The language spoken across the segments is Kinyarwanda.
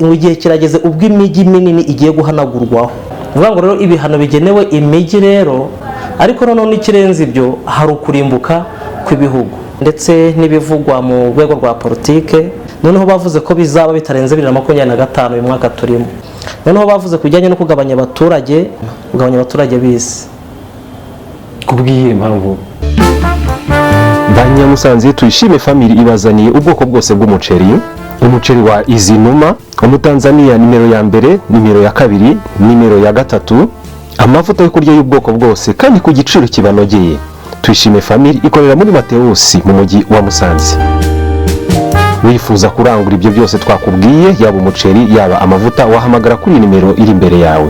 Ngo igihe kirageze ubwo imijyi minini igiye guhanagurwaho. Ni ukuvuga ngo rero ibihano bigenewe imijyi rero, ariko noneho n'ikirenze ibyo, hari ukurimbuka kw'ibihugu ndetse n'ibivugwa mu rwego rwa politike. Noneho bavuze ko bizaba bitarenze 2025, uyu mwaka turimo. Noneho bavuze ku bijyanye no kugabanya abaturage b'isi. Kubw'iyihe mpamvu? Banyamusanze, Tuyishime Family ibazaniye ubwoko bwose bw'umuceri: umuceri wa Izinuma, Umutanzaniya nimero ya mbere, nimero ya kabiri, nimero ya gatatu, amavuta yo kurya y'ubwoko bwose kandi ku giciro kibanogeye. Tuyishime Family ikorera muri Matewusi mu mujyi wa Musanze. Wifuza kurangura ibyo byose twakubwiye, yaba umuceri, yaba amavuta, wahamagara kuri nimero iri imbere yawe,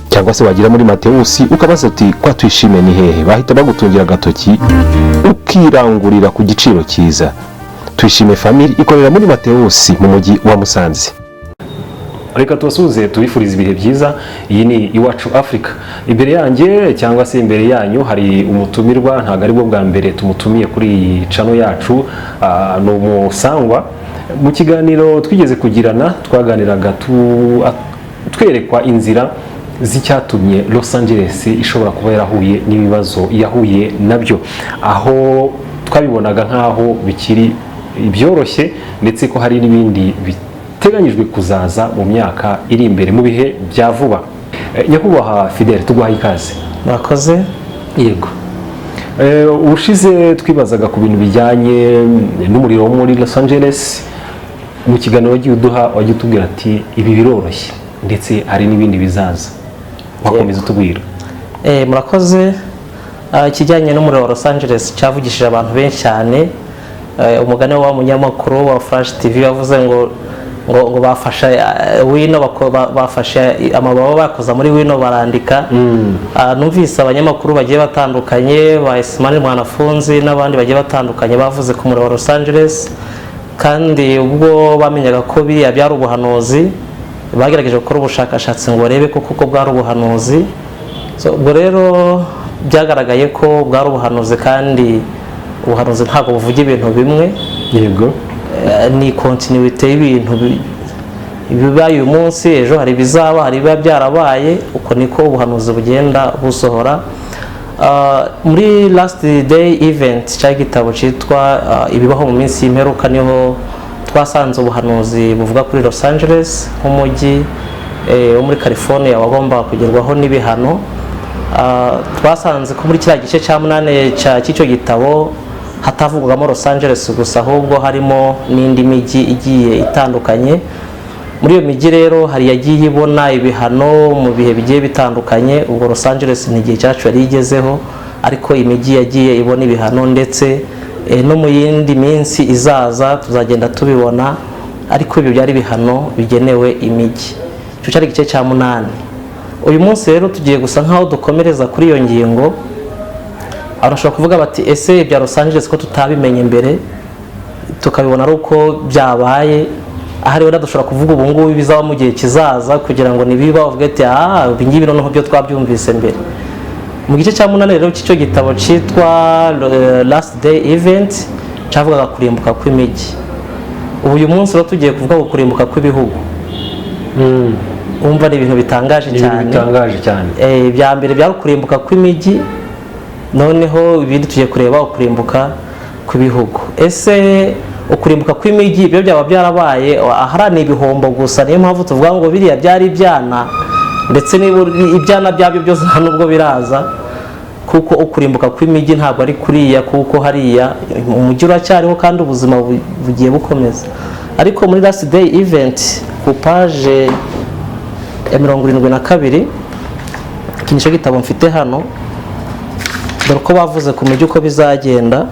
cyangwa se wagera muri Matewusi ukabaza uti: "Kwa Tuyishime ni hehe?" Bahita bagutungira agatoki, ukirangurira ku giciro cyiza. Tuyishime Family ikorera muri Matewusi mu mujyi wa Musanze. Reka tubasuhuze, tubifurize ibihe byiza. Iyi ni Iwacu Africa. Imbere yanjye cyangwa se imbere yanyu hari umutumirwa, ntabwo aribwo bwa mbere tumutumiye kuri iyi channel yacu. Ni umusangwa. Mu kiganiro twigeze kugirana, twaganiraga twerekwa inzira z'icyatumye Los Angeles ishobora kuba yarahuye n'ibibazo yahuye nabyo, aho twabibonaga nk'aho bikiri ibyoroshye, ndetse ko hari n'ibindi biteganyijwe kuzaza mu myaka iri imbere, mu bihe bya vuba. Nyakubahwa Fidele, tuguhaye ikaze. Murakoze. Yego. Ubushize twibazaga ku bintu bijyanye n'umuriro wo muri Los Angeles. Mu kiganiro wagiye uduha, wagiye utubwira ati: "Ibi biroroshye, ndetse hari n'ibindi bizaza." Wakomeza utubwira. Murakoze. Ikijyanye n'umuriro wa Los Angeles cyavugishije abantu benshi cyane. Umugani wa munyamakuru wa Flash TV yavuze ngo bafashe wino, bafashe amababa bakoza muri wino barandika. Numvise abanyamakuru bagiye batandukanye ba Ismail Mwanafunzi n'abandi bagiye batandukanye bavuze ku muriro wa Los Angeles, kandi ubwo bamenyaga ko biriya byari ubuhanuzi, bagerageje gukora ubushakashatsi ngo barebe ko koko bwari ubuhanuzi. So, ubwo rero byagaragaye ko bwari ubuhanuzi, kandi ubuhanuzi ntabwo buvuga ibintu bimwe. Ni continuité y'ibintu bibaye uyu munsi, ejo hari ibizaba, hari ibiba byarabaye. Uko niko ubuhanuzi bugenda busohora. Muri Last Day Event, cyangwa igitabo cyitwa Ibibaho mu minsi y'imperuka, niho twasanze ubuhanuzi buvuga kuri Los Angeles nk'umujyi wo muri California wagombaga kugerwaho n'ibihano. Twasanze ko muri kiriya gice cya munani cy'icyo gitabo hatavugwamo Los Angeles gusa, ahubwo harimo n'indi mijyi igiye itandukanye. Muri iyo mijyi rero hari yagiye ibona ibihano mu bihe bigiye bitandukanye. Ubwo Los Angeles ni igihe cyacu yari igezeho, ariko imijyi yagiye ibona ibihano, ndetse no mu yindi minsi izaza tuzagenda tubibona, ariko ibyo byari ibihano bigenewe imijyi. Icyo cyari igice cya munani. Uyu munsi rero tugiye gusa nkaho dukomereza kuri iyo ngingo. Abantu bashobora kuvuga bati: "Ese ibya Los Angeles ko tutabimenye mbere, tukabibona ari uko byabaye?" Ahari wenda dushobora kuvuga ubu ngubu bizaba mu gihe kizaza, kugira ngo nibiba bavuge ati: "Ah, ibi ngibi noneho byo twabyumvise mbere." Mu gice cya munani rero cy'icyo gitabo cyitwa Last Day Event cyavugaga kurimbuka kw'imijyi. Ubu uyu munsi rero tugiye kuvuga ku kurimbuka kw'ibihugu. Wumva ni ibintu bitangaje Ni ibintu cyane. bitangaje cyane. Ibya mbere byari ukurimbuka kw'imijyi, noneho ibindi tugiye kureba ukurimbuka kw'ibihugu. Ese ukurimbuka kw'imijyi ibyo byaba byarabaye? Ahari ni ibihombo gusa. Niyo mpamvu tuvuga ngo biriya byari ibyana, ndetse ibyana byabyo byose nta nubwo biraza, kuko ukurimbuka kw'imijyi ntabwo ari kuriya, kuko hariya umujyi uracyariho kandi ubuzima bugiye bukomeza. Ariko muri Last Day Event, ku page ya 72, iki nicyo gitabo mfite hano, dore uko bavuze ku mijyi uko bizagenda.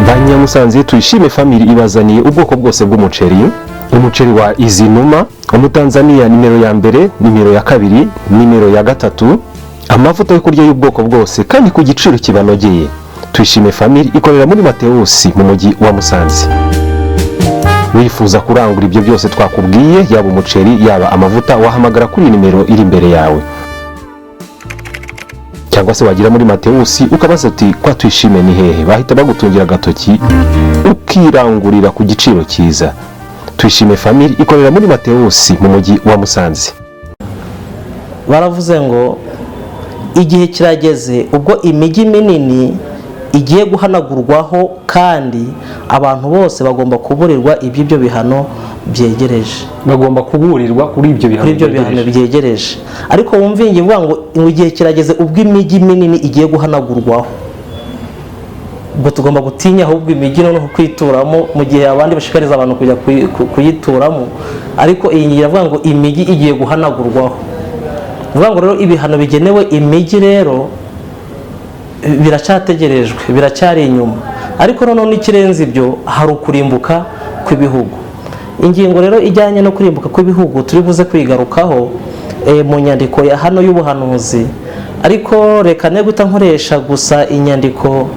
Banyamusanze, Tuyishime Family ibazaniye ubwoko bwose bw'umuceri: umuceri wa Izinuma, Umutanzaniya nimero ya mbere, nimero ya kabiri, nimero ya gatatu, amavuta yo kurya y'ubwoko bwose kandi ku giciro kibanogeye. Tuyishime Family ikorera muri Matewusi mu mujyi wa Musanze. Wifuza kurangura ibyo byose twakubwiye, yaba umuceri, yaba amavuta, wahamagara kuri nimero iri imbere yawe, cyangwa se wagera muri Matewusi ukabaza uti: "Kwa Tuyishime ni hehe?" Bahita bagutungira agatoki, ukirangurira ku giciro Cyangwa se wagera muri Matewusi ukabaza uti: "Kwa Tuyishime ni hehe?" Bahita bagutungira agatoki, ukirangurira ku giciro cyiza. Tuyishime Family ikorera muri Matewusi mu mujyi wa Musanze. Baravuze ngo igihe kirageze ubwo imijyi minini igiye guhanagurwaho, kandi abantu bose bagomba kuburirwa iby'ibyo bihano byegereje. Bagomba kuburirwa kuri ibyo bihano. Kuri ibyo bihano byegereje. Byegereje. Ariko wumve iyi ivuga ngo igihe kirageze ubwo imijyi minini igiye guhanagurwaho. Ubwo tugomba gutinya ahubwo imijyi noneho kwituramo, mu gihe abandi bashishikariza abantu kujya kuyituramo. Ariko iyi ngingo iravuga ngo imijyi igiye guhanagurwaho. Ni ukuvuga ngo rero ibihano bigenewe imijyi rero biracyategerejwe, biracyari inyuma. Ariko noneho n'ikirenze ibyo, hari ukurimbuka kw'ibihugu. Ingingo rero ijyanye no kurimbuka kw'ibihugu turi buze kwigarukaho mu nyandiko ya hano y'ubuhanuzi. Ariko reka ne guhita nkoresha gusa inyandiko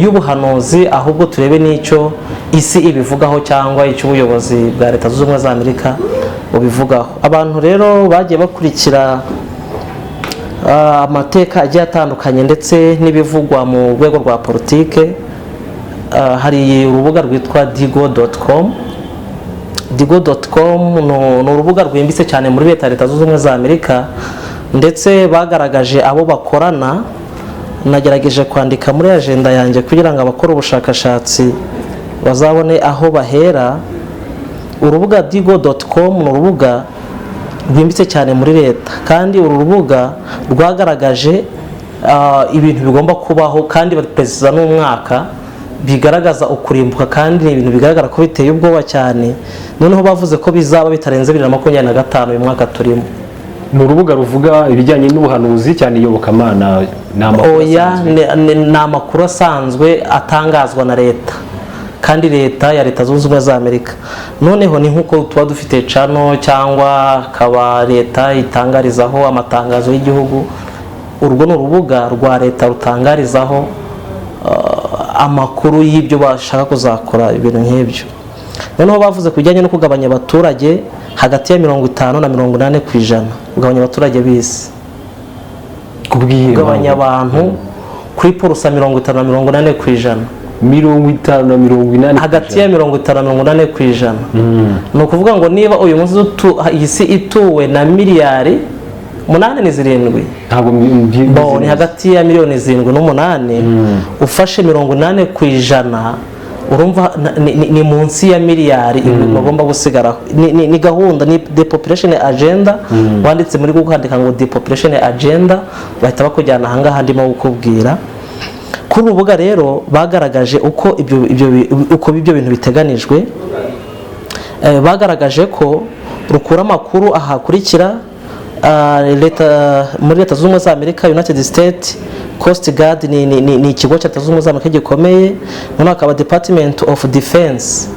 y'ubuhanuzi, ahubwo turebe n'icyo isi ibivugaho cyangwa icyo ubuyobozi bwa Leta Zunze Ubumwe za Amerika bubivugaho. Abantu rero bagiye bakurikira amateka agiye atandukanye ndetse n'ibivugwa mu rwego rwa politike, hari urubuga rwitwa digo.com. Digo.com ni urubuga rwimbitse cyane muri leta Zunze Ubumwe za Amerika, ndetse bagaragaje abo bakorana. Nagerageje kwandika muri agenda yanjye kugira ngo abakora ubushakashatsi bazabone aho bahera. Urubuga digo.com ni urubuga rwimbitse cyane muri leta, kandi uru rubuga rwagaragaje ibintu bigomba kubaho, kandi baperezida n'umwaka bigaragaza ukurimbuka, kandi ni ibintu bigaragara ko biteye ubwoba cyane. Noneho bavuze ko bizaba bitarenze 2025, uyu mwaka turimo. Ni urubuga ruvuga ibijyanye n'ubuhanuzi cyane, iyobokamana, ni amakuru Oya. asanzwe? Ni amakuru asanzwe atangazwa na leta, kandi leta ya Leta Zunze Ubumwe za Amerika. Noneho ni nk'uko tuba dufite channel cyangwa akaba leta itangarizaho amatangazo y'igihugu. Urwo ni urubuga rwa leta rutangarizaho amakuru y'ibyo bashaka kuzakora, ibintu nk'ibyo. Noneho bavuze ku bijyanye no kugabanya abaturage hagati ya 50 na 80%, kugabanya abaturage b'isi. Kubwiye Kugabanya abantu kuri pourcent 50 na 80%. 50 na 80? Hagati ya 50 na 80%. Ni ukuvuga ngo niba uyu munsi iyi si ituwe na miliyari umunani ni zirindwi, Ntabwo bo ni mbizi. hagati ya miliyoni zirindwi n'umunani, ufashe 80%, urumva ni munsi ya miliyari bagomba gusigaraho. Ni gahunda, ni depopulation agenda. Wanditse muri Google, handika ngo "depopulation agenda", bahita bakujyana ahangaha ndimo kukubwira. Kuri uru rubuga rero bagaragaje uko ibyo bintu biteganijwe. Bagaragaje ko rukura amakuru ahakurikira: leta muri Leta Zunze Ubumwe za Amerika, United States Coast Guard, ni ikigo cya Leta Zunze Ubumwe za Amerika gikomeye. Noneho hakaba Department of Defense.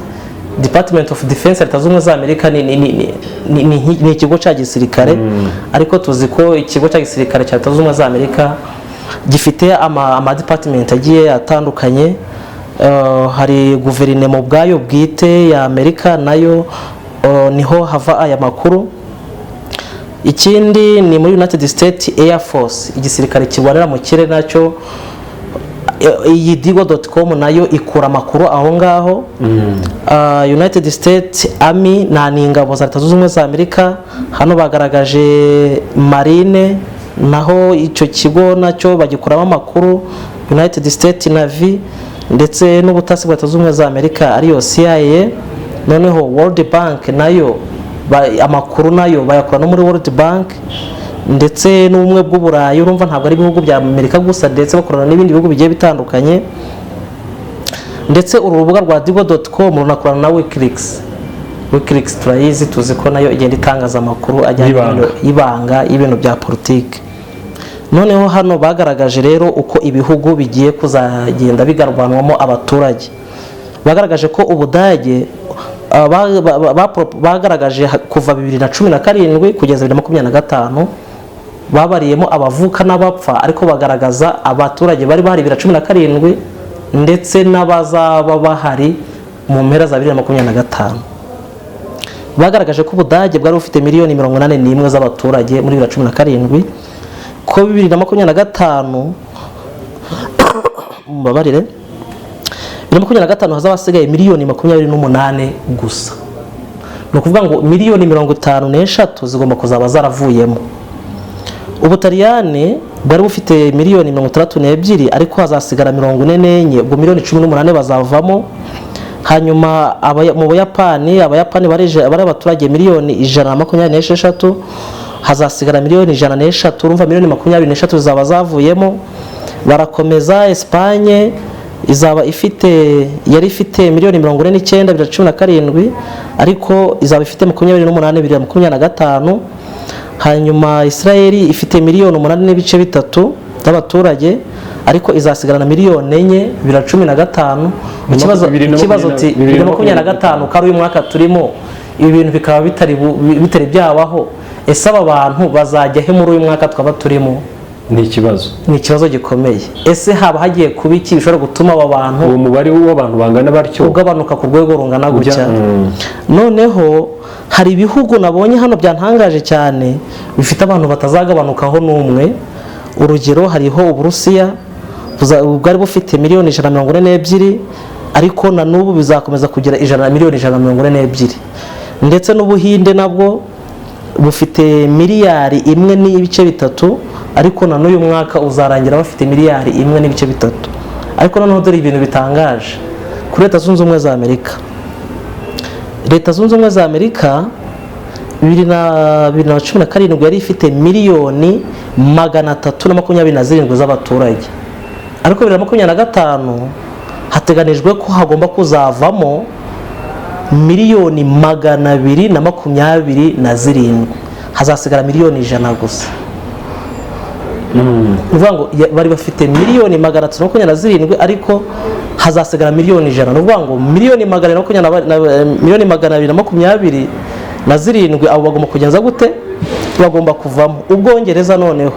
Department of Defense ya Leta Zunze Ubumwe za Amerika ni ikigo cya gisirikare, ariko tuzi ko ikigo cya gisirikare cya Leta Zunze Ubumwe za Amerika gifite ama department agiye atandukanye. Hari guverinoma ubwayo bwite ya Amerika, nayo niho hava aya makuru. Ikindi ni muri United States Air Force, igisirikare kirwanira mu kirere, nacyo iyi digo.com nayo ikura amakuru aho ngaho. United States Army na ni ingabo za Leta Zunze Ubumwe za Amerika. Hano bagaragaje Marine, naho icyo kigo nacyo bagikuramo amakuru, United States Navy, ndetse n'ubutasi bwa Leta Zunze Ubumwe za Amerika ariyo CIA. Noneho World Bank nayo, amakuru nayo bayakura no muri World Bank, ndetse n'Ubumwe bw'Uburayi. Urumva ntabwo ari ibihugu bya Amerika gusa, ndetse bakorana n'ibindi bihugu bigiye bitandukanye. Ndetse uru rubuga rwa digo.com runakorana na WikiLeaks. WikiLeaks turayizi, tuzi ko nayo igenda itangaza amakuru ajyanye Y'ibanga. y'ibanga y'ibintu bya politiki. Noneho hano bagaragaje rero uko ibihugu bigiye kuzagenda bigabanwamo abaturage. Bagaragaje ko Ubudage bagaragaje kuva 2017 kugeza 2025, babariyemo abavuka n'abapfa, ariko bagaragaza abaturage bari bahari 2017 ndetse n'abazaba bahari mu mpera za 2025. Bagaragaje ko Ubudage bwari bufite miliyoni 81 z'abaturage muri 2017, ko ko 2025, mubabarire, 2025 hazaba hasigaye miliyoni 28 gusa. Ni ukuvuga ngo miliyoni 53 zigomba kuzaba zaravuyemo. Ubutaliyani bwari bufite miliyoni 62, ariko hazasigara 44, ubwo miliyoni 18 bazavamo. Hanyuma mu Buyapani, Abayapani bari abaturage miliyoni 126, hazasigara miliyoni 103. Urumva miliyoni 23 zizaba zavuyemo. Barakomeza, Esipanye izaba ifite, yari ifite miliyoni 49 217, ariko izaba ifite 28 225. Hanyuma Israel ifite miliyoni 8.3 z'abaturage, ariko izasigarana miliyoni 4 215. Ikibazo ikibazo uti 2025 ko ari uyu mwaka turimo, ibi bintu bikaba bitari byabaho, ese aba bantu bazajya he muri uyu mwaka twaba turimo? Ni ikibazo. Ni ikibazo gikomeye. Ese haba hagiye kuba iki bishobora gutuma aba bantu uwo mubare w'abantu bangana batyo ugabanuka ku rwego rungana gutya? Noneho hari ibihugu nabonye hano byantangaje cyane bifite abantu batazagabanukaho n'umwe. Urugero, hariho Uburusiya bwari bufite miliyoni 142, ariko na n'ubu bizakomeza kugira miliyoni 142. Ndetse n'Ubuhinde nabwo bufite miliyari 1.3, ariko na n'uyu mwaka uzarangira bafite miliyari 1.3. Ariko noneho dore ibintu bitangaje kuri Leta Zunze Ubumwe za Amerika. Leta Zunze Ubumwe za Amerika 2017 yari ifite miliyoni 327 z'abaturage, ariko 2025 hateganijwe ko hagomba kuzavamo miliyoni 227, hazasigara miliyoni 100 gusa. Ni ukuvuga ngo bari bafite miliyoni 327, ariko hazasigara miliyoni 100. Ni ukuvuga ngo miliyoni 227, abo bagomba kugenza gute? Bagomba kuvamo. Ubwongereza noneho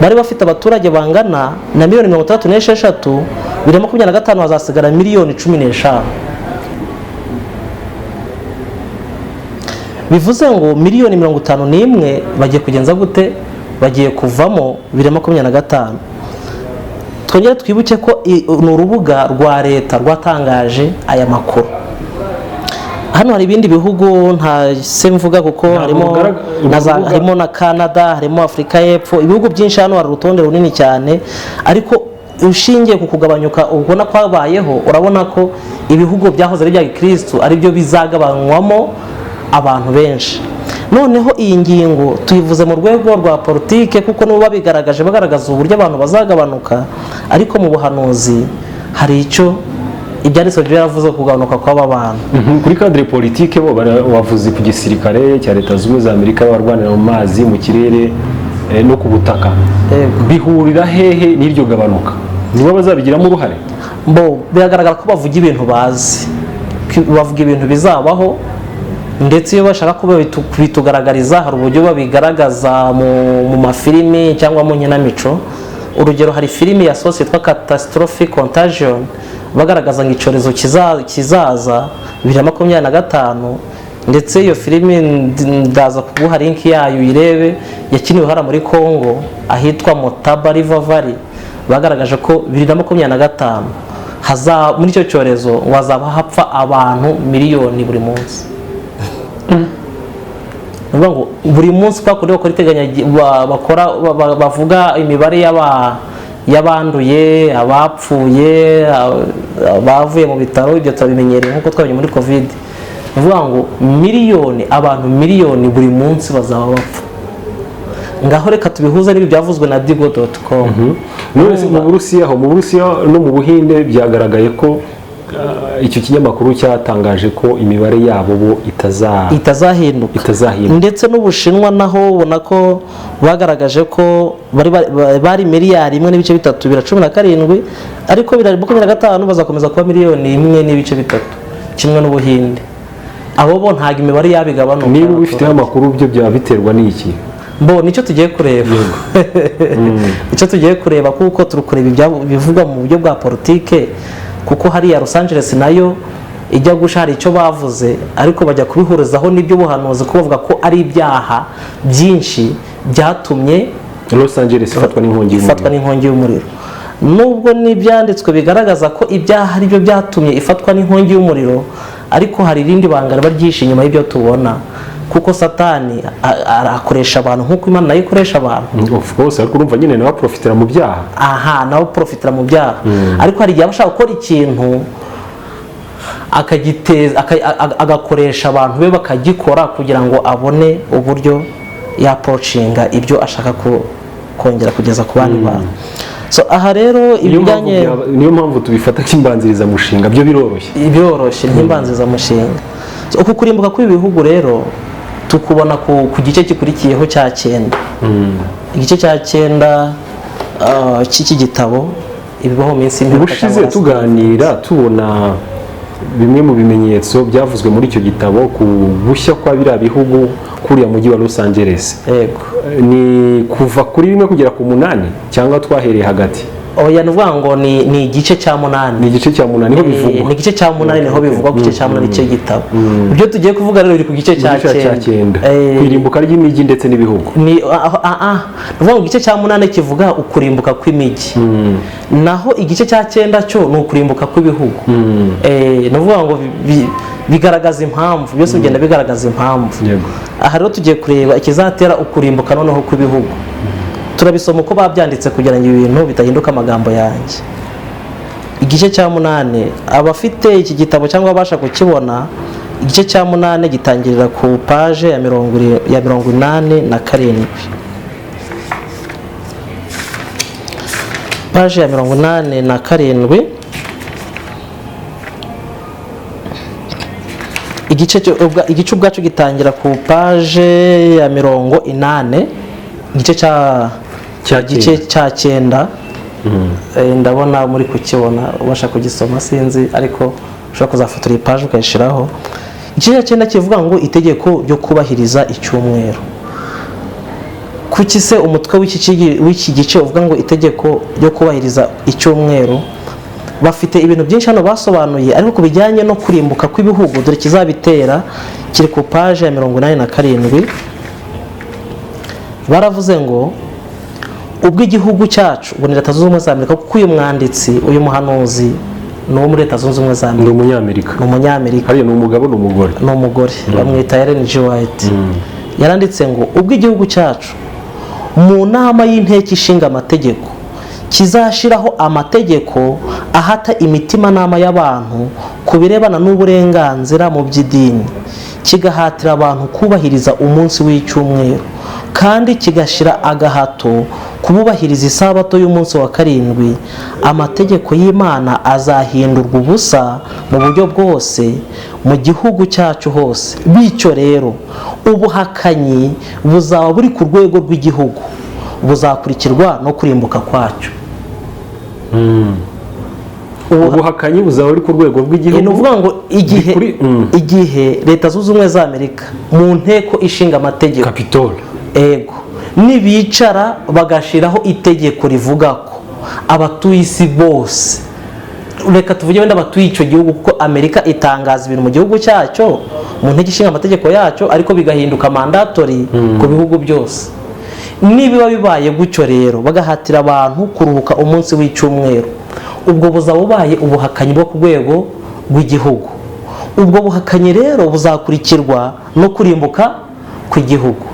bari bafite abaturage bangana na miliyoni 66, 2025 hazasigara miliyoni 15. Bivuze ngo miliyoni 51 bagiye kugenza gute? Bagiye kuvamo 2025. Twongere twibuke ko ni urubuga rwa leta rwatangaje aya makuru. Hano hari ibindi bihugu nta se mvuga kuko Ntabwo harimo urubuga- harimo na Canada, harimo Afurika y'Epfo, ibihugu byinshi. Hano hari urutonde runini cyane, ariko ushingiye ku kugabanyuka ubona kwabayeho, urabona ko ibihugu byahoze ari ibya gikristu ari byo bizagabanywamo abantu benshi. Noneho iyi ngingo tuyivuze mu rwego rwa politike, kuko nibo babigaragaje, bagaragaza uburyo abantu bazagabanuka, ariko mu buhanuzi hari icyo ibyanditswe byaravuze ku kugabanuka kw'aba bantu. Kuri cadre politique bo wavuze ku gisirikare cya Leta Zunze Ubumwe za Amerika, barwanira mu mazi, mu kirere, no ku butaka. Bihurira hehe n'iryo gabanuka? Nibo bazabigiramo uruhare? Bo biragaragara ko bavuga ibintu bazi, bavuga ibintu bizabaho, ndetse iyo bashaka kuba kubitugaragariza hari uburyo babigaragaza mu mafilimi cyangwa mu nkinamico. Urugero, hari filimi yasohotse yitwa Catastrophe Contagion, bagaragaza ngo icyorezo kizaza 2025. Ndetse iyo filimi ndaza kuguha link yayo uyirebe, yakiniwe hariya muri Congo ahitwa Motaba River Valley. Bagaragaje ko 2025 muri icyo cyorezo ngo hazaba hapfa abantu miliyoni buri munsi. Ni ukuvuga ngo buri munsi kwa kundi bakora iteganya, bakora bavuga imibare y'abanduye, abapfuye, abavuye mu bitaro, ibyo turabimenyereye nk'uko twabonye muri Covid. Ni ukuvuga ngo abantu miliyoni buri munsi bazaba bapfa. Ngaho reka tubihuze n'ibi byavuzwe na digo.com. None se mu Burusiya ho, mu Burusiya no mu Buhinde byagaragaye ko icyo kinyamakuru cyatangaje ko imibare yabo bo itazahinduka. Itazahinduka. Ndetse n'Ubushinwa naho ubona ko bagaragaje ko bari miliyari 1.3 217, ariko 2025 bazakomeza kuba miliyoni 1.3, kimwe n'Ubuhinde. Abo bo ntabwo imibare yabo igabanuka. Niba ubifiteho amakuru, byo byaba biterwa n'iki? Bo nicyo tugiye kureba, icyo tugiye kureba, kuko turi kureba ibivugwa mu buryo bwa politike, kuko hariya Los Angeles nayo ijya gusha hari icyo bavuze, ariko bajya kubihurizaho n'iby'ubuhanuzi, kuko bavuga ko ari ibyaha byinshi byatumye Los Angeles ifatwa n'inkongi Ifatwa y'umuriro. n'inkongi y'umuriro, nubwo n'ibyanditswe bigaragaza ko ibyaha ari byo byatumye ifatwa n'inkongi y'umuriro, ariko hari irindi banga riba ryihishe inyuma y'ibyo tubona, kuko Satani akoresha abantu nk'uko Imana nayo ikoresha abantu. Of course, ariko urumva nyine nawe aprofitira mu byaha. Aha nawe profitira mu byaha, ariko hari igihe aba ashaka gukora ikintu akagiteza agakoresha abantu be bakagikora kugira ngo abone uburyo yapproachinga ibyo ashaka kongera kugeza ku bandi bantu. So aha rero Niyo mpamvu ibijyanye niyo mpamvu tubifata nk'imbanzirizamushinga, byo biroroshye. Biroroshye nk'imbanzirizamushinga. So, uku kurimbuka kw'ibi bihugu rero tukubona ku gice gikurikiyeho cya cyenda, igice cya cyenda cy'iki gitabo, ibibaho mu minsi y'imperuka Ubushize cyangwa se- tuganira, tubona bimwe mu bimenyetso byavuzwe muri icyo gitabo ku gushya kwa biriya bihugu, kuriya mujyi wa Los Angeles. Yego. Ni kuva kuri rimwe kugera ku munani cyangwa twahereye hagati? Oya, ni ukuvuga ngo ni igice cya munani. Ni igice cya munani niho bivugwa. Ni igice cya munani niho bivugwa, ku gice cya munani cy'igitabo. Ibyo tugiye kuvuga rero biri ku gice cya Igice cya cyenda. cyenda, ku irimbuka ry'imijyi ndetse n'ibihugu. Ni ni ukuvuga ngo igice cya munani kivuga ukurimbuka kw'imijyi, naho igice cya cyenda cyo ni ukurimbuka kw'ibihugu. Ni ukuvuga ngo bigaragaza impamvu, byose bigenda bigaragaza impamvu. Aha rero tugiye kureba ikizatera ukurimbuka noneho kw'ibihugu. Turabisoma uko babyanditse kugira ngo ibintu bidahinduka amagambo yanjye. Igice cya munani, abafite iki gitabo cyangwa abasha kukibona, igice cya munani gitangirira ku paje ya 87, paje ya 87. Igice ubwacyo gitangira ku paje ya 80, igice cya Cya igice cya cyenda. Ndabona muri kukibona, ubasha kugisoma sinzi, ariko ushobora kuzafotora iyi paje ukayishyiraho. Igice cya cyenda kivuga ngo itegeko ryo kubahiriza icyumweru. Kuki se umutwe w'iki gice uvuga ngo itegeko ryo kubahiriza icyumweru? Bafite ibintu byinshi hano basobanuye, ariko ku bijyanye no kurimbuka kw'ibihugu, dore ikizabitera kiri ku paje ya 87. Baravuze ngo ubwo igihugu cyacu, ubwo ni Leta Zunze Ubumwe za Amerika, kuko uyu mwanditsi, uyu muhanuzi ni uwo muri Leta Zunze Ubumwe za Ni Amerika. umunyamerika. Ni umunyamerika. Hariya ni umugabo, ni umugore? Ni umugore, bamwita Ellen G. White. Yaranditse ngo ubwo igihugu cyacu mu nama y'inteko ishinga amategeko kizashyiraho amategeko ahata imitimanama y'abantu ku birebana n'uburenganzira mu by'idini, kigahatira abantu kubahiriza umunsi w'icyumweru, kandi kigashyira agahato kububahiriza isabato y'umunsi wa karindwi, amategeko y'Imana azahindurwa ubusa mu buryo bwose mu gihugu cyacu hose. Bityo rero ubuhakanyi buzaba buri ku rwego rw'igihugu, buzakurikirwa no kurimbuka kwacyo. Ubuhakanyi buzaba buri ku rwego Ni rw'igihugu. ukuvuga ngo igihe igihe Leta Zunze Ubumwe za Amerika mu nteko ishinga amategeko, Capitol, ego, nibicara bagashyiraho itegeko rivuga ko abatuye isi bose, reka tuvuge wenda abatuye icyo gihugu, kuko Amerika itangaza ibintu mu gihugu cyacyo mu nteko ishinga amategeko yacyo, ariko bigahinduka mandatory ku bihugu byose. Nibiba bibaye gutyo rero, bagahatira abantu kuruhuka umunsi w'icyumweru, ubwo buzaba bubaye ubuhakanyi bwo ku rwego rw'igihugu. Ubwo buhakanyi rero buzakurikirwa no kurimbuka kw'igihugu.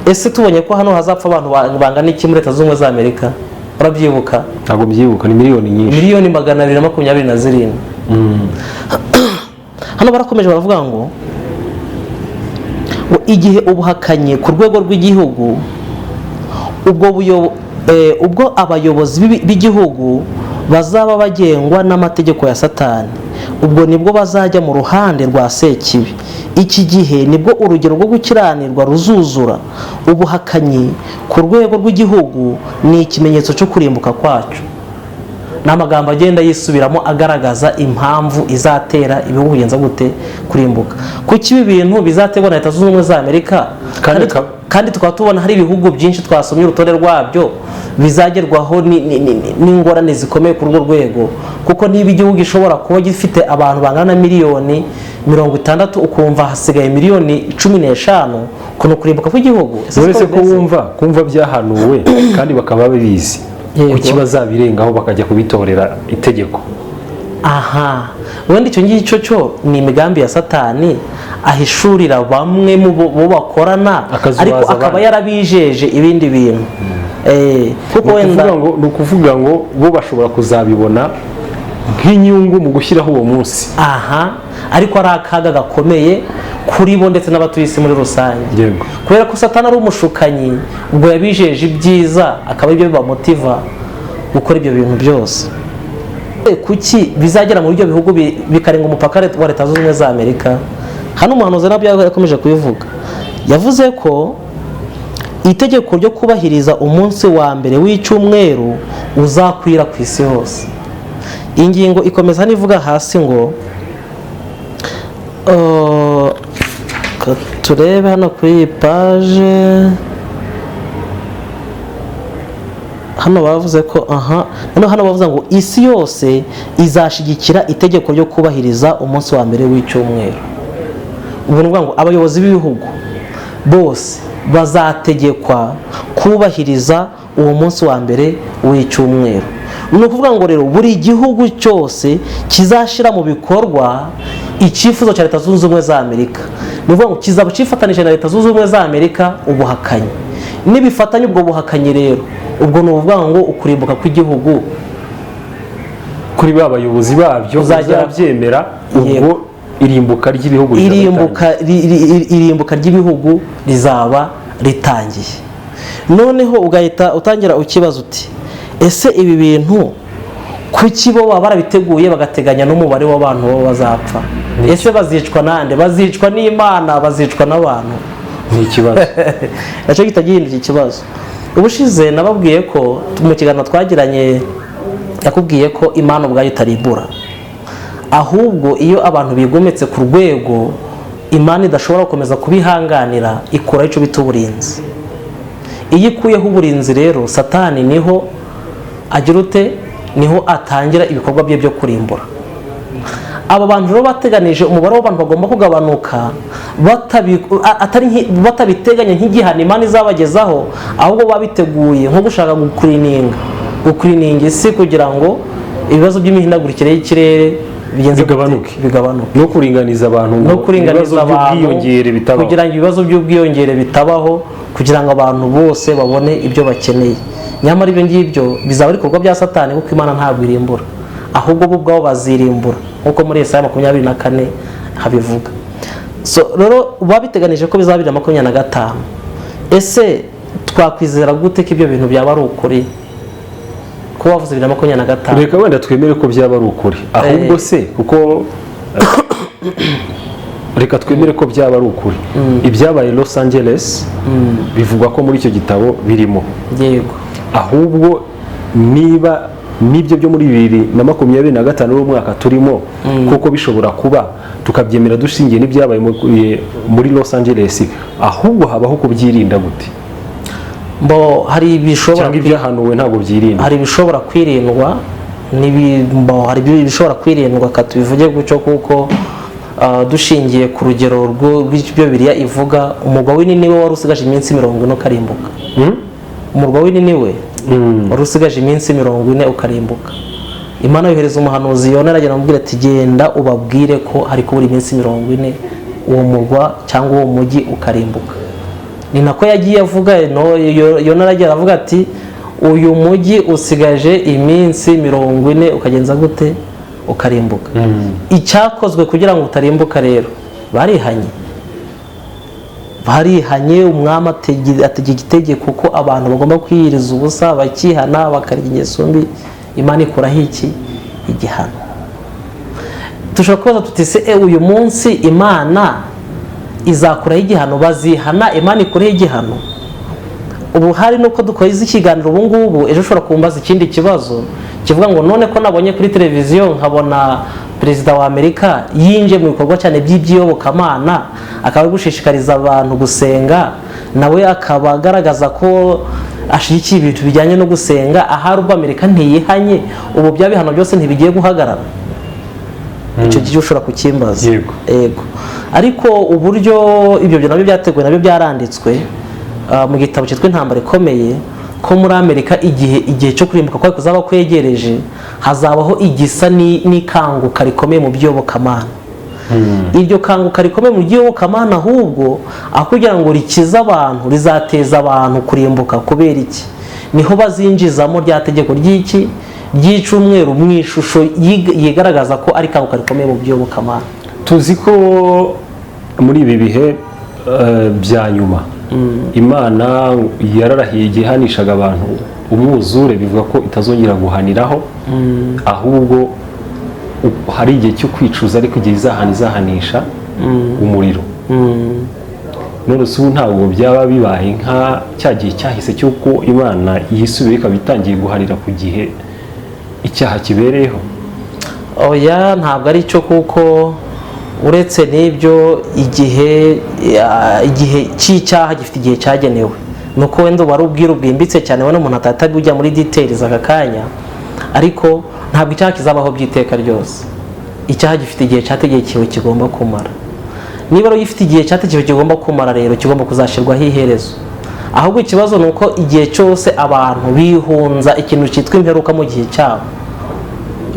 Ese tubonye ko hano hazapfa abantu bangana iki muri Leta Zunze Ubumwe za Amerika? Urabyibuka? Ntabwo mbyibuka, ni miliyoni nyinshi. 227,000,000. Hano barakomeje baravuga ngo igihe ubuhakanyi ku rwego rw'igihugu, ubwo abayobozi b'igihugu bazaba bagengwa n'amategeko ya Satani, ubwo nibwo bazajya mu ruhande rwa Sekibi. Iki gihe nibwo urugero rwo gukiranirwa ruzuzura. Ubuhakanyi ku rwego rw'igihugu ni ikimenyetso cyo kurimbuka kwacu. Ni amagambo agenda yisubiramo agaragaza impamvu izatera ibihugu kugenza gute? Kurimbuka. Kuki ibi bintu bizaterwa na Leta Zunze Ubumwe za Amerika, Kandi kandi tukaba tubona hari ibihugu byinshi twasomye urutonde rwabyo Bizagerwaho n'ingorane zikomeye kuri urwo rwego, kuko niba igihugu gishobora kuba gifite abantu bangana na miliyoni 60, ukumva hasigaye miliyoni 15, ukuntu kurimbuka kw'igihugu. Ese Uretse siko ko bimeze? wumva kumva byahanuwe kandi bakaba babizi, kuki bazabirengaho bakajya kubitorera itegeko? Aha wenda icyo ngicyo cyo ni imigambi ya Satani, ahishurira bamwe mu bo bakorana, Akazubaza ariko akaba abandi. yarabijeje ibindi bintu. Kuko Ni wenda ukuvuga ngo bo bashobora kuzabibona nk'inyungu mu gushyiraho uwo munsi. Aha, ariko ari akaga gakomeye kuri bo ndetse n'abatuye isi muri rusange, kubera ko Satani ari umushukanyi. Ubwo yabijeje ibyiza, akaba aribyo bibamotiva gukora ibyo bintu byose. Kuki bizagera muri ibyo bihugu bikarenga umupaka wa Leta Zunze Ubumwe za Amerika? Hano umuhanuzi nabyo yakomeje kubivuga, yavuze ko itegeko ryo kubahiriza umunsi wa mbere w'icyumweru uzakwira ku isi hose. Ingingo ikomeza hano ivuga hasi ngo turebe hano kuri iyi page. Hano bavuze ko, aha noneho hano bavuze ngo isi yose izashyigikira itegeko ryo kubahiriza umunsi wa mbere w'icyumweru. Ubwo ni ukuvuga ngo abayobozi b'ibihugu bose bazategekwa kubahiriza uwo munsi wa mbere w'icyumweru. Ni ukuvuga ngo rero buri gihugu cyose kizashyira mu bikorwa icyifuzo cya Leta Zunze Ubumwe za Amerika, ni ukuvuga ngo kizaba cyifatanije na Leta Zunze Ubumwe za Amerika ubuhakanyi. Nibifatanya ubwo buhakanyi rero, ubwo ni ukuvuga ngo ukurimbuka kw'igihugu Kuri ba bayobozi babyo uzabyemera, ubwo irimbuka ry'ibihugu rizaba. Irimbuka ry'ibihugu rizaba ritangiye. Noneho ugahita utangira ukibaza uti: ese ibi bintu kuki bo baba barabiteguye, bagateganya n'umubare w'abantu bo bazapfa? Ese bazicwa nande? Bazicwa n'Imana? Bazicwa n'abantu? Ni ikibazo. Nacyo gihita gihinduka ikibazo. Ubushize nababwiye ko mu kiganiro twagiranye yakubwiye ko Imana ubwayo itarimbura, ahubwo iyo abantu bigometse ku rwego Imana idashobora gukomeza kubihanganira, ikuraho icyo bita uburinzi. Iyo ikuyeho uburinzi rero, Satani niho agira ute? Niho atangira ibikorwa bye byo kurimbura. Aba bantu rero bateganije umubare w'abantu bagomba kugabanuka, batabiteganya nk'igihano Imana izabagezaho, ahubwo babiteguye nko gushaka gukurininga isi kugira ngo ibibazo by'imihindagurikire y'ikirere bigenze gute? Bigabanuke. Bigabanuke. No kuringaniza abantu ngo No kuringaniza ibibazo abantu by'ubwiyongere bitabaho. Kugira ngo ibibazo by'ubwiyongere bitabaho, kugira ngo abantu bose babone ibyo bakeneye. Nyamara ibyo ngibyo bizaba ari ibikorwa bya Satani, kuko Imana ntabwo irimbura, ahubwo bo ubwabo bazirimbura, nk'uko muri Yesaya 24 habivuga. So rero babiteganije ko bizaba 2025. Ese twakwizera gute ko ibyo bintu byaba ari ukuri, ko wavuze 2025? Reka wenda twemere ko byaba ari ukuri. Ahubwo se kuko, reka twemere ko byaba ari ukuri, ibyabaye Los Angeles bivugwa ko muri icyo gitabo birimo. Ahubwo niba n'ibyo byo muri 2025 w'umwaka turimo kuko bishobora kuba, tukabyemera dushingiye n'ibyabaye muri Los Angeles, ahubwo habaho kubyirinda gute? Mbo hari ibishobora Cyangwa ibyahanuwe ntabwo byirinda? Hari ibishobora kwirindwa hari ibishobora kwirindwa, ka tubivuge gutyo, kuko dushingiye ku rugero rw'ibyo Bibiliya ivuga, umurwa w'i Niniwe wari usigaje iminsi 40 ukarimbuka. Umurwa w'i Niniwe wari usigaje iminsi 40 ukarimbuka. Imana yohereza umuhanuzi Yona, aragenda amubwira ati: "Genda ubabwire ko hari kubura iminsi 40 uwo murwa cyangwa uwo mujyi ukarimbuka." Ni nako yagiye avuga. No, Yona aragira aravuga ati: "Uyu mujyi usigaje iminsi 40 ukagenza gute? Ukarimbuka." Icyakozwe kugira ngo utarimbuka rero, barihanye. Barihanye, umwami ategeka itegeko ko abantu bagomba kwiyiriza ubusa, bakihana, bakarya ingeso mbi. Imana ikuraho iki? Igihano. Dushobora kubaza tuti: se uyu munsi Imana izakuraho igihano? Bazihana Imana ikureho igihano? Ubu hari nuko dukoze ikiganiro ubu ngubu, ejo ushobora kumbaza ikindi kibazo kivuga ngo: none ko nabonye kuri televiziyo nkabona perezida wa Amerika yinjiye mu bikorwa cyane by'iby'iyobokamana, akaba ari gushishikariza abantu gusenga, nawe akaba agaragaza ko Ashyigikiye ibintu bijyanye no gusenga. Ahari ubwo Amerika ntiyihanye, ubu bya bihano byose ntibigiye guhagarara? Icyo gihe ushobora kukimbaza. Yego, ariko uburyo ibyo nabyo byateguwe, nabyo byaranditswe mu gitabo cyitwa Intambara Ikomeye, ko muri Amerika igihe cyo kurimbuka kwayo kuzaba kwegereje, hazabaho igisa n'ikanguka rikomeye mu by'iyobokamana. Iryo kanguka rikomeye mu by'iyobokamana, ahubwo aho kugira ngo rikize abantu, rizateza abantu kurimbuka. Kubera iki? Niho bazinjizamo rya tegeko ry'iki ry'icyumweru mu ishusho yigaragaza ko ari ikanguka rikomeye mu by'iyobokamana. Tuzi ko muri ibi bihe bya nyuma Imana yararahiye igihe ihanishaga abantu umwuzure, bivuga ko itazongera guhaniraho, ahubwo hari igihe cyo kwicuza, ariko igihe izahana izahanisha umuriro. None se ubu ntabwo byaba bibaye nka cya gihe cyahise cy'uko Imana yisubiye, ikaba itangiye guharira ku gihe icyaha kibereyeho? Oya, ntabwo ari cyo, kuko uretse n'ibyo, igihe cy'icyaha gifite igihe cyagenewe. Ni uko wenda wari ubwiru bwimbitse cyane, wenda umuntu atahita ujya muri details aka kanya, ariko ntabwo icyaha kizabaho by'iteka ryose. Icyaha gifite igihe cyategekewe kigomba kumara. Niba rero gifite igihe cyategekewe kigomba kumara, rero kigomba kuzashyirwaho iherezo. Ahubwo ikibazo ni uko igihe cyose abantu bihunza ikintu cyitwa imperuka mu gihe cyabo.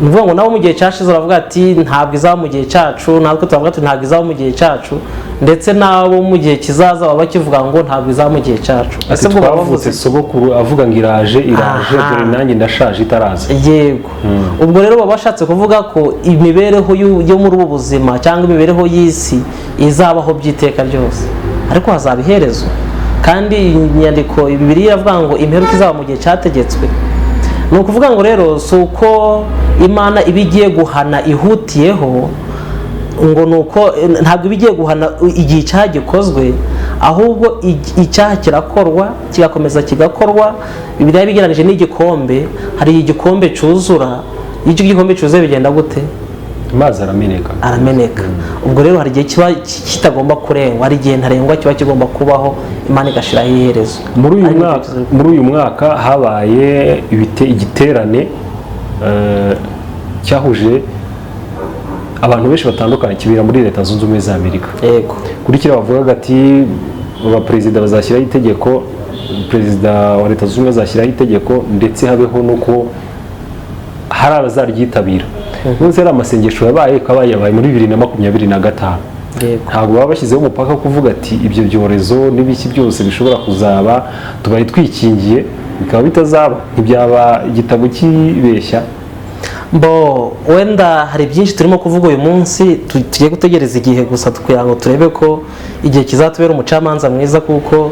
Ni ukuvuga ngo nabo mu gihe cyashize baravuga ati: "Ntabwo izaba mu gihe cyacu." Natwe turavuga ati: "Ntabwo izaba mu gihe cyacu." Ndetse n'abo mu gihe kizaza baba bakivuga ngo: "Ntabwo izaba mu gihe cyacu." Ati Ese ubwo baba twavutse bavuze sogokuru avuga ngo iraje, iraje, dore nanjye ndashaje itaraza. Yego, ubwo rero baba bashatse kuvuga ko imibereho yo muri ubu buzima cyangwa imibereho y'isi izabaho by'iteka ryose, ariko hazaba iherezo. Kandi inyandiko Bibiliya iravuga ngo imperuka izaba mu gihe cyategetswe. Ni ukuvuga ngo rero si uko Imana iba igiye guhana ihutiyeho, ngo ni uko ntabwo iba igiye guhana igihe icyaha gikozwe, ahubwo icyaha kirakorwa, kigakomeza kigakorwa. Bibiliya bigereranije n'igikombe. Hari igikombe cyuzura. Iyo icyo gikombe cyuzuye bigenda gute? Amazi arameneka. Arameneka. Ubwo rero hari igihe kiba kitagomba kurengwa, hari igihe ntarengwa kiba kigomba kubaho, Imana igashyiraho iherezo. Muri uyu Ariko mwaka, muri uyu mwaka habaye igiterane cyahuje abantu benshi batandukanye, kibera muri Leta Zunze Ubumwe za Amerika. Kuri kiriya bavugaga ati abaperezida bazashyiraho itegeko, perezida wa Leta Zunze Ubumwe azashyiraho itegeko, ndetse habeho n'uko hari abazaryitabira. Munsi hari amasengesho yabaye, akaba yabaye muri 2025. Ntabwo baba bashyizeho umupaka wo kuvuga ati ibyo byorezo n'ibiki byose bishobora kuzaba, tubaye twikingiye, bikaba bitazaba, ntibyaba igitabo kibeshya? Bo wenda hari byinshi turimo kuvuga uyu munsi, tugiye gutegereza igihe gusa kugira ngo turebe ko igihe kizatubera umucamanza mwiza, kuko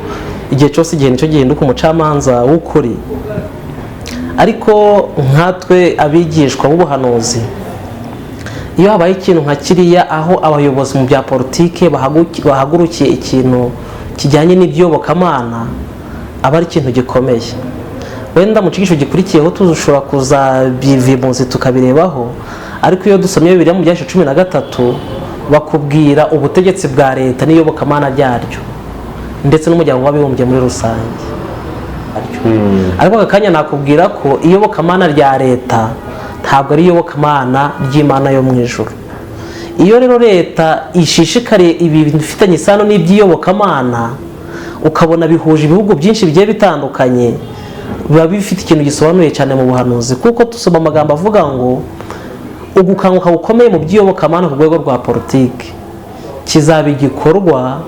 igihe cyose, igihe nicyo gihinduka umucamanza w'ukuri. Ariko nkatwe abigishwa b'ubuhanuzi, iyo habaye ikintu nka kiriya, aho abayobozi mu bya politike bahagurukiye ikintu kijyanye n'iby'iyobokamana, aba ari ikintu gikomeye. Wenda mu cyigisho gikurikiyeho dushobora kuzabivimuzi tukabirebaho. Ariko iyo dusomye Bibiliya mu Byahishuwe 13, bakubwira ubutegetsi bwa leta n'iyobokamana ryaryo, ndetse n'Umuryango w'Abibumbye muri rusange. Ariko aka kanya nakubwira ko iyobokamana rya leta ntabwo ari iyobokamana ry'Imana yo mu ijuru. Iyo rero leta ishishikariye ibintu bifitanye isano n'iby'iyobokamana, ukabona bihuje ibihugu byinshi bigiye bitandukanye, biba bifite ikintu gisobanuye cyane mu buhanuzi, kuko dusoma amagambo avuga ngo ugukanguka gukomeye mu by'iyobokamana ku rwego rwa politiki kizaba igikorwa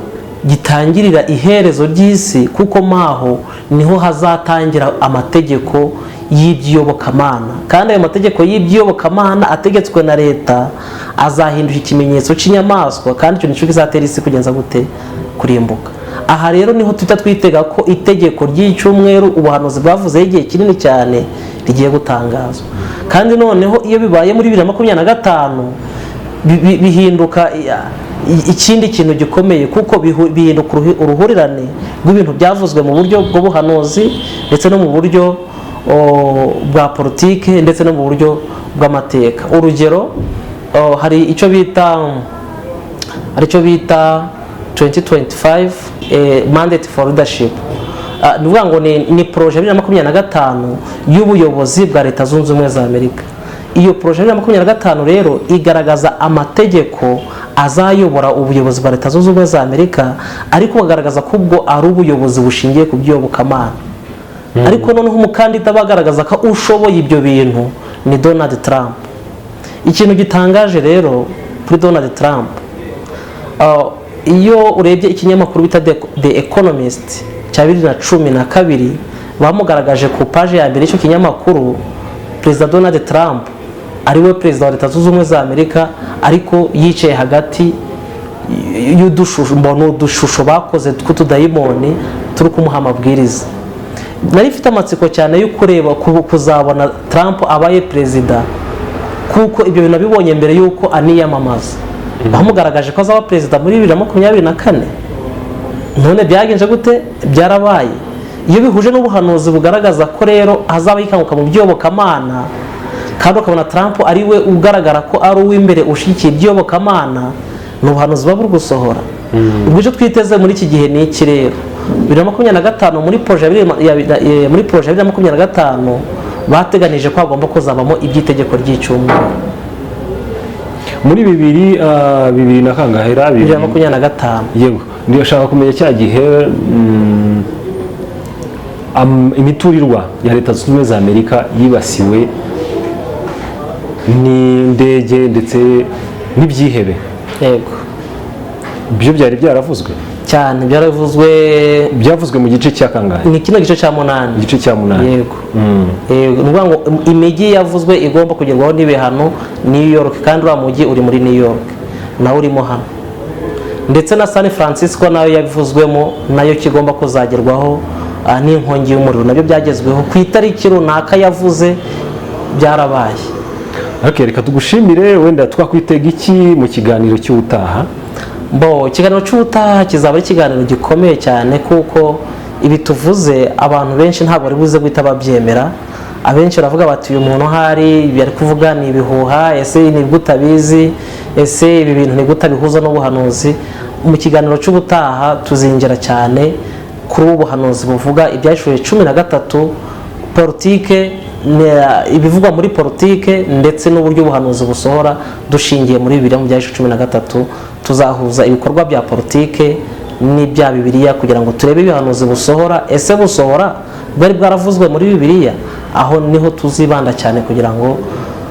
gitangirira iherezo ry'isi, kuko maho niho hazatangira amategeko y'iby'iyobokamana. Kandi ayo mategeko y'iby'iyobokamana ategetswe na leta azahindura ikimenyetso cy'inyamaswa, kandi icyo nicyo kizatera isi kugenza gute? Kurimbuka. Aha rero niho tuhita twitega ko itegeko ry'icyumweru ubuhanuzi bwavuzeho igihe kinini cyane rigiye gutangazwa. Kandi noneho iyo bibaye muri 2025, bihinduka ikindi kintu gikomeye, kuko bihinduka uruhurirane rw'ibintu byavuzwe mu buryo bw'ubuhanuzi, ndetse no mu buryo bwa politike, ndetse no mu buryo bw'amateka. Urugero, hari icyo bita 2025 mandate for leadership. Ni ukuvuga ngo ni projet ya 2025 y'ubuyobozi bwa Leta Zunze Ubumwe za Amerika. Iyo projet ya 2025 rero igaragaza amategeko azayobora ubuyobozi bwa Leta Zunze Ubumwe za Amerika, ariko bagaragaza ko ubwo ari ubuyobozi bushingiye ku by'iyobokamana. Ariko noneho umukandida bagaragaza ko ushoboye ibyo bintu ni Donald Trump. Ikintu gitangaje rero kuri Donald Trump, iyo urebye ikinyamakuru bita The Economist cya 2012, bamugaragaje ku paji ya mbere y'icyo kinyamakuru, Perezida Donald Trump ariwe perezida wa Leta Zunze Ubumwe za Amerika, ariko yicaye hagati y'udushusho, mbona udushusho bakoze tw'utudayimoni turi kumuha amabwiriza. Nari mfite amatsiko cyane yo kureba kuzabona Trump abaye perezida, kuko ibyo bintu nabibonye mbere y'uko aniyamamaza. Bamugaragaje ko azaba perezida muri 2024. None byagenze gute? Byarabaye. Iyo bihuje n'ubuhanuzi bugaragaza ko rero hazaba ikanguka mu by'iyobokamana, kandi ukabona Trump ari we ugaragara ko ari uw'imbere ushyigikiye iby'iyobokamana, ni ubuhanuzi buba buri gusohora. Ubwo icyo twiteze muri iki gihe ni iki rero? 2025, muri projet ya 2025 bateganije ko hagomba kuzabamo iby'itegeko ry'icyumweru. Muri bibiri bibiri na kangahera? 2025. Yego, ndashaka kumenya cya gihe imiturirwa ya Leta Zunze Ubumwe za Amerika yibasiwe n'indege ndetse n'ibyihebe. Yego. Byo byari byaravuzwe? Cyane, byaravuzwe. Byavuzwe mu gice cya kangahe? Ni kino gice cya munani. Igice cya munani. Yego. Yego, ni ukuvuga ngo imijyi yavuzwe igomba kugerwaho n'ibihano, New York, kandi uriya mujyi uri muri New York nawe urimo hano, ndetse na San Francisco nayo yavuzwemo, nayo kigomba kuzagerwaho n'inkongi y'umuriro. Nabyo byagezweho ku itariki runaka yavuze, byarabaye. Okay, reka tugushimire. Wenda twakwitega iki mu kiganiro cy'ubutaha? Bo, ikiganiro cy'ubutaha kizaba ari ikiganiro gikomeye cyane, kuko ibi tuvuze abantu benshi ntabwo bari buze guhita babyemera. Abenshi baravuga bati: "Uyu muntu ahari ibi ari kuvuga ni ibihuha. Ese ni gute abizi? Ese ibi bintu ni gute abihuza n'ubuhanuzi?" Mu kiganiro cy'ubutaha tuzinjira cyane kuri ubu buhanuzi buvuga Ibyahishuwe 13, politike, ibivugwa muri politike, ndetse n'uburyo ubuhanuzi busohora dushingiye muri Bibiliya mu Byahishuwe 13. Tuzahuza ibikorwa bya politike n'ibya Bibiliya kugira ngo turebe ibihanuzi busohora. Ese busohora bwari bwaravuzwe muri Bibiliya? Aho niho tuzibanda cyane kugira ngo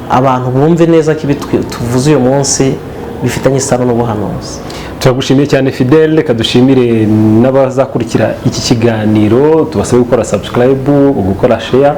abantu bumve neza ko ibi tuvuze uyu munsi bifitanye isano n'ubuhanuzi. Turagushimiye cyane, Fidele. Reka dushimire n'abazakurikira iki kiganiro, tubasabe gukora subscribe, gukora share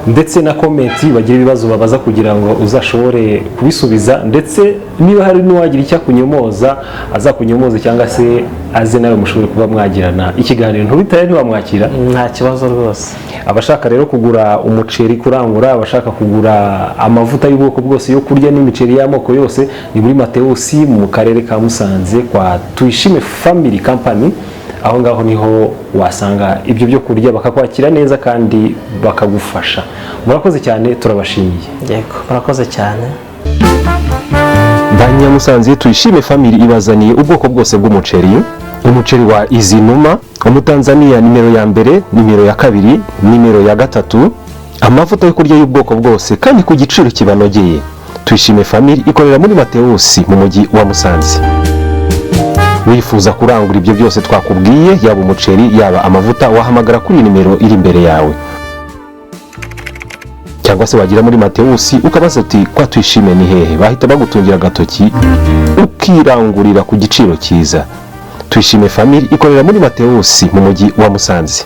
ndetse na comment, bagira ibibazo babaza kugira ngo uzashobore kubisubiza, ndetse niba hari n'uwagira icyo akunyomoza azakunyomoze, cyangwa se aze nawe mushobore kuba mwagirana ikiganiro. Ntubitaye, ntiwamwakira? Nta kibazo rwose. Abashaka rero kugura umuceri, kurangura, abashaka kugura amavuta y'ubwoko bwose yo kurya n'imiceri y'amoko yose, ni muri Matewusi mu karere ka Musanze kwa Tuyishime Family Company. Aho ngaho niho wasanga ibyo byo kurya, bakakwakira neza kandi bakagufasha. Murakoze cyane, turabashimiye. Yego, murakoze cyane. Banyamusanze, Tuyishime Family ibazaniye ubwoko bwose bw'umuceri: umuceri wa Izinuma, Umutanzaniya nimero ya mbere, nimero ya kabiri, nimero ya gatatu, amavuta yo kurya y'ubwoko bwose kandi ku giciro kibanogeye. Tuyishime Family ikorera muri Matewusi mu mujyi wa Musanze. Wifuza kurangura ibyo byose twakubwiye, yaba umuceri, yaba amavuta, wahamagara kuri nimero iri imbere yawe, cyangwa se wagera muri Matewusi ukabaza uti: "Kwa Tuyishime ni hehe?" Bahita bagutungira agatoki ukirangurira ku giciro cyiza. Tuyishime Family ikorera muri Matewusi mu mujyi wa Musanze.